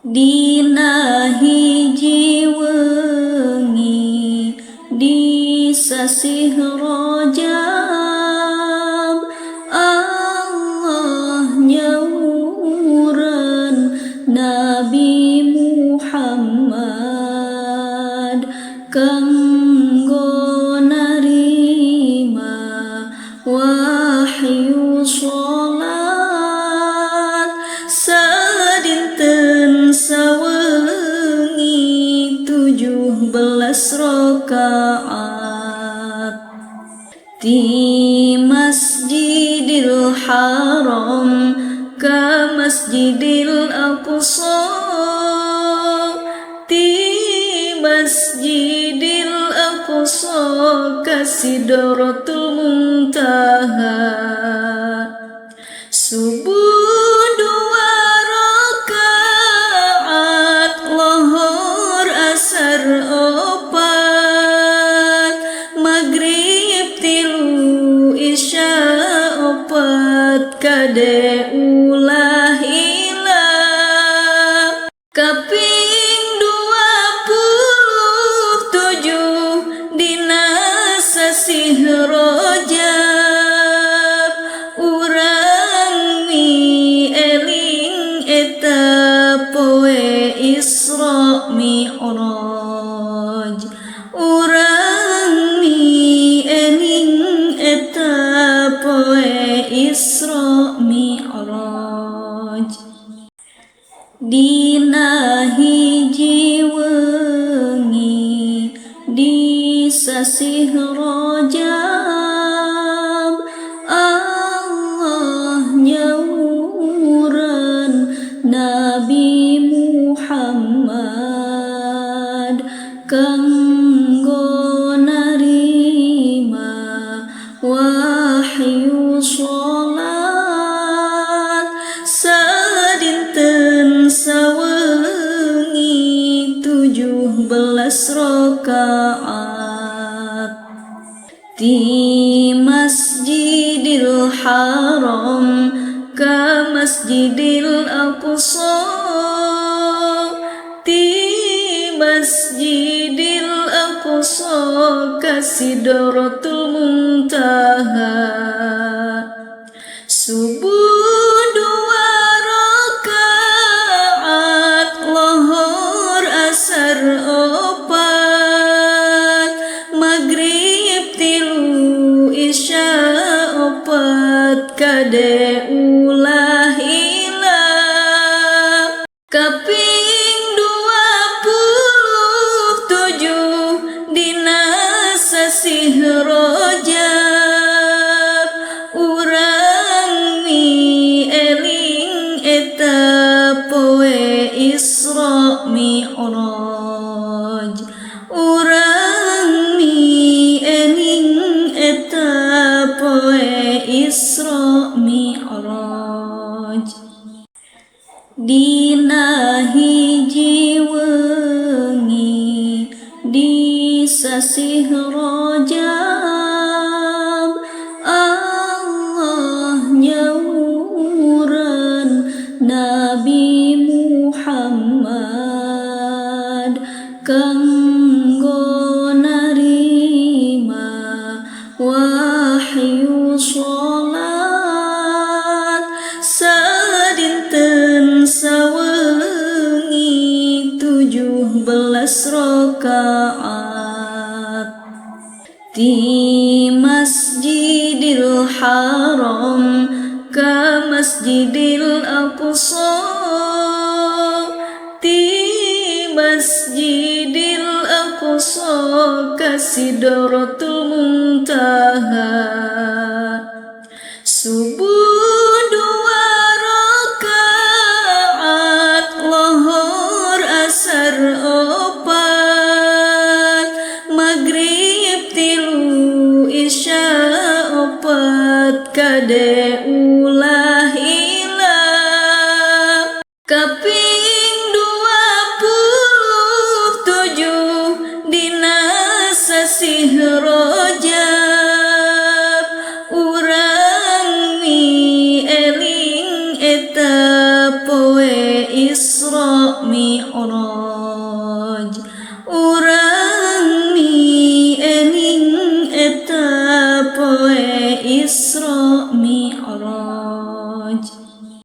Dina hiji wengi di sasih Rajab, Allah nyauran Nabi Muhammad kanggo narima wahyu salat sadinten sawengi 17 rakaat di Masjidil Haram ke Masjidil Aqsa, di Masjidil Aqsa ka Sidratul Muntaha. Subuh dua rakaat, lohor, asar opat, maghrib tilu, isya opat, kade ulah hilap. Kaping 27 dina sasih Rajab, urang mieling eta poe Isra Mi'raj, urang mieling eta poe Isra Mi'raj. Dina hiji wengi di sasih Rajab, Allah nyauran Nabi Muhammad kanggo narima wahyu salat sadinten sawengi 17 rakaat di Masjidil Haram ke Masjidil Aqsa, di Masjidil Aqsa ka Sidratul Muntaha. Subuh dua rakaat, lohor, asar opat, maghrib tilu, isya opat, kade ulah hilap. Kaping 27 dina sasih Rajab, urang mieling eta poe Isra Mi'raj, urang mieling eta poe Isra Mi'raj. Dina hiji wengi di sasih Rajab, Allah nyauran Nabi Muhammad kanggo narima wahyu salat sadinten sawengi 17 rakaat di Masjidil Haram ke Masjidil Aqsa, di Masjidil Aqsa ka Sidratul Muntaha. Subuh dua rakaat, lohor, asar opat, maghrib tilu, isya opat, kade ulah hilap. Kaping 27 dina sasih Rajab, urang mieling eta poe Isra Isra Mi'raj. Urang mi ening eta poe Isra Mi'raj.